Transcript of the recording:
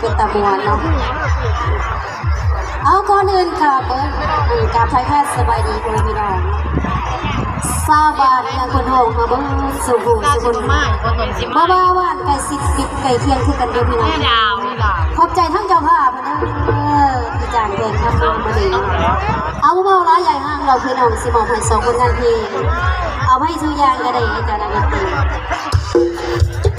ເປັນຕາມ່ວນເນາະ. ເອົາ ກ່ອນອື່ນກະເບິ່ງ ກາບທັກທາຍສະບາຍດີພໍ່ແມ່ພີ່ນ້ອງຊາວບ້ານເມືອງໂພນທອງເຮົາເບິ່ງສູ່ຜູ້ສູ່ຄົນ ບໍ່ວ່າບ້ານໃກ້ຊິດ ໃກ້ຄຽງຄືກັນເດີ້ພີ່ນ້ອງ. ຂອບໃຈທັງເຈົ້າພາບເດີ ທີ່ຈ້າງແຂກເຮົາມາມື້ນີ້. ເອົາ ບໍ່ເວົ້າຫຼາຍຢາຍຫ່າງດອກພີ່ນ້ອງ ຊິມອບໃຫ້ສອງຜົນງານເພງ ເອົາໃຫ້ທຸກຢ່າງກະໄດ້ ໃຫ້ເຈົ້ານັກດົນຕີ.